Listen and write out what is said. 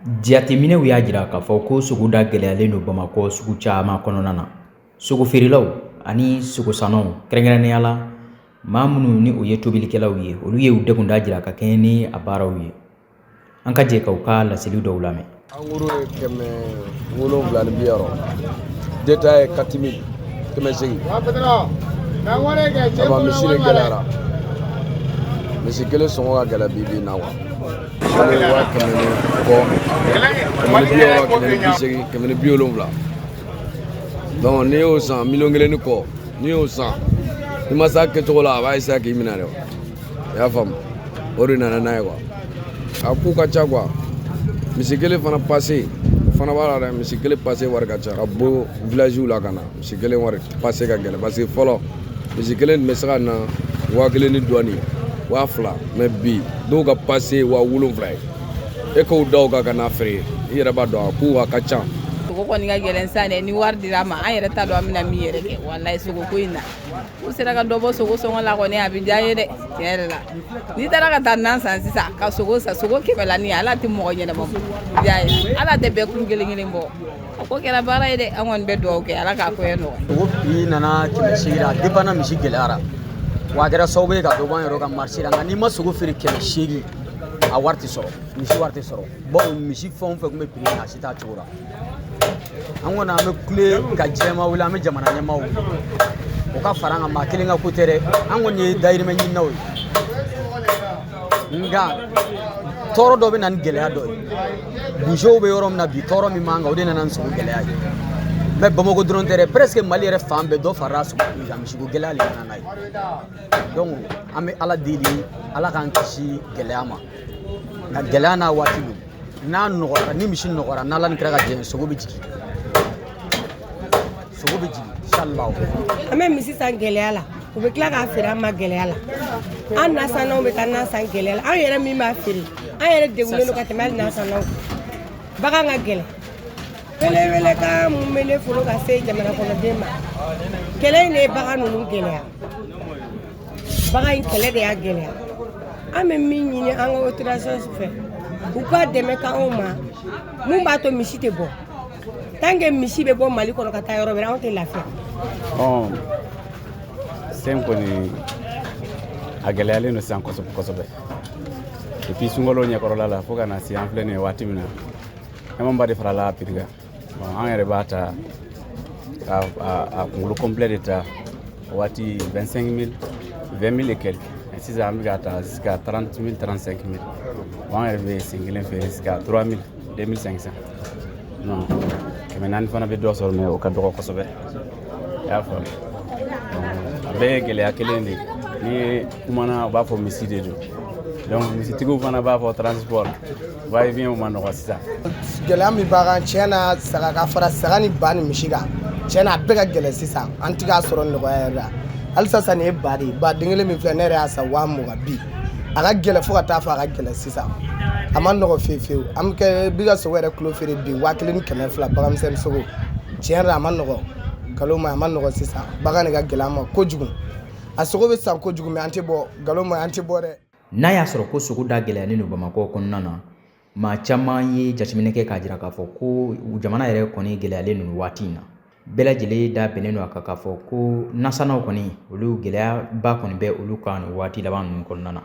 Jateminɛw y'a jira k'a fɔ ko sogo da gɛlɛyalen don Bamakɔ sugu caman kɔnɔna na. Sogo feerelaw ani sogosannaw kɛrɛnkɛrɛnnenya la maa minnu ni o ye tobilikɛlaw ye, olu ye u degun da jira ka kɛɲɛ ni a baaraw ye. An ka jɛ ka u ka laseli dɔw lamɛn. En gros ye 760, détail ye 4000, 800. Aba misi de gɛlɛyara, misi kelen sɔngɔ ka gɛlɛn bi bi in na quoi. Sini 100 ni kɔ, 160, 180, 170. Donc n'i y'o san 1,1 million ni kɔ, n'i y'o san, n'i ma s'a kɛcogo la, a b'a essayer k'i minɛ dɛ. I y'a faamu, o de nana n'a ye quoi. A ko ka ca quoi. Misi kelen fana passe o fana b'a la dɛ. Misi kelen passe wari ka ca ka bɔ village la ka na. Misi kelen wari passe ka gɛlɛn parce que fɔlɔ misi kelen tun bɛ se ka na 1000 ni dɔɔni, 2000, mais bi dɔw ka passe 7000 ye. E k'o da o kan ka n'a feere, i yɛrɛ b'a dɔn a ko a ka ca. Sogo kɔni ka gɛlɛn sisan dɛ. Ni wari dira ma, an yɛrɛ t'a dɔn an bɛna min yɛrɛ kɛ. Walayi, sogo ko in na, u sera ka dɔ bɔ sogo sɔngɔ la kɔni, a bɛ diya n ye dɛ, tiɲɛ yɛrɛ la. N'i taara ka taa nan san sisan, ka sogo san, sogo kɛmɛ la ni ala tɛ mɔgɔ ɲɛnama bɔ. I y'a ye, ala tɛ bɛɛ kulu kelen kelen bɔ. A ko kɛra baara ye dɛ. An kɔni bɛ dugawu kɛ, Ala k'a koɲɛ nɔgɔya. Sogo prix nana 800 la, a dépend, misi gɛlɛyara wa a kɛra sababu ye ka dɔ bɔ an yɛrɛ ka marché la. Nka n'i ma sogo feere 800, a wari tɛ sɔrɔ, misi wari tɛ sɔrɔ. Bawo misi fɛn o fɛn tun bɛ prix in na, a si t'a cogo la. An kɔni, an bɛ kule ka jɛma wele, an bɛ jamana ɲɛmaaw wele o ka fara an kan. Maa kelen ka ko tɛ dɛ, an kɔni ye dayirimɛ ɲininaw ye. Nka tɔɔrɔ dɔ bɛ na ni gɛlɛya dɔ ye. Buzew bɛ yɔrɔ min na bi, tɔɔrɔ min b'an kan, o de nana ni sogo gɛlɛya ye. Mais Bamakɔ dɔrɔn tɛ dɛ, presque Mali yɛrɛ fan bɛɛ, dɔ farala sogo prix kan. Misiko gɛlɛya de nana n'a ye. Donc an bɛ Ala deli, Ala k'an kisi gɛlɛya ma. Nka gɛlɛya n'a waati don. N'a nɔgɔyara, ni misi nɔgɔyara, n'Ala ni kira ka jɛ, sogo bɛ jigin, sogo bɛ jigin inshallah. An bɛ misi san gɛlɛya la, u bɛ tila k'a feere an ma gɛlɛya la. An nasannaw bɛ taa nan san gɛlɛya la. An yɛrɛ min b'a feere, an yɛrɛ degunnen don ka tɛmɛ hali nasannaw kan. Bagan ka gɛlɛn. Welewelekan mun bɛ ne bolo ka se jamana kɔnɔden ma? Kɛlɛ in de ye bagan ninnu gɛlɛya. Bagan in kɛlɛ de y'a gɛlɛya. An bɛ min ɲini an ka autorisation fɛ, u ka dɛmɛ ka anw ma mun b'a to misi tɛ bɔ. Tant que misi bɛ bɔ Mali kɔnɔ ka taa yɔrɔ wɛrɛ, anw tɛ lafiya. Sen kɔni a gɛlɛyalen don sisan kosɛbɛ kosɛbɛ, depuis sunkalo ɲɛkɔrɔla la fo ka na se an filɛ nin ye waati min na, camanba de farala a prix kan. Bon, an yɛrɛ b'a ta ka a kunkolo complet de ta o waati 25 000, 20 000 et quelques. Sisan an bɛ k'a ta jusqu'à 30 000, 35 000. Bon, an yɛrɛ bɛ sen kelen feere jusqu'à 3 000, 2 500. Non, 400 fana bɛ dɔ sɔrɔ, mais o ka dɔgɔ kosɛbɛ, i y'a faamu. A bɛɛ ye gɛlɛya kelen de ye. Ni kumana, u b'a fɔ misi de don. Donc misitigiw fana b'a fɔ transport va et vient ma nɔgɔ sisan. Gɛlɛya min b'a kan, tiɲɛ na, saga ka fara saga ni ba ni misi kan, tiɲɛ na, a bɛɛ ka gɛlɛn sisan. An tɛ k'a sɔrɔ nɔgɔya yɛrɛ la. Halisa sisan, nin ye ba de ye. Ba den kelen min filɛ, ne yɛrɛ y'a san 20 000 bi. A ka gɛlɛn fo ka taa fɔ a ka gɛlɛn sisan, a ma nɔgɔ fiyewu fiyewu. An bɛ kɛ bi ka sogo yɛrɛ kilo feere bi 1200, baganmisɛnnin sogo. Tiɲɛ yɛrɛ la, a ma nɔgɔ, nkalon ma, a ma nɔgɔ sisan. Bagan de ka gɛlɛn an ma kojugu. A sogo bɛ san kojugu, mais an tɛ bɔ, nkalon ma, an tɛ bɔ dɛ. N'a y'a sɔrɔ ko sogo da gɛlɛyalen don Bamakɔ kɔnɔna na, maa caman ye jateminɛ kɛ k'a jira k'a fɔ ko jamana yɛrɛ kɔni gɛlɛyalen don waati in na. Bɛɛ lajɛlen da bɛnnen don a kan k'a fɔ ko nasanaw kɔni, olu gɛlɛyaba kɔni bɛ olu kan nin waati laban ninnu kɔnɔna na.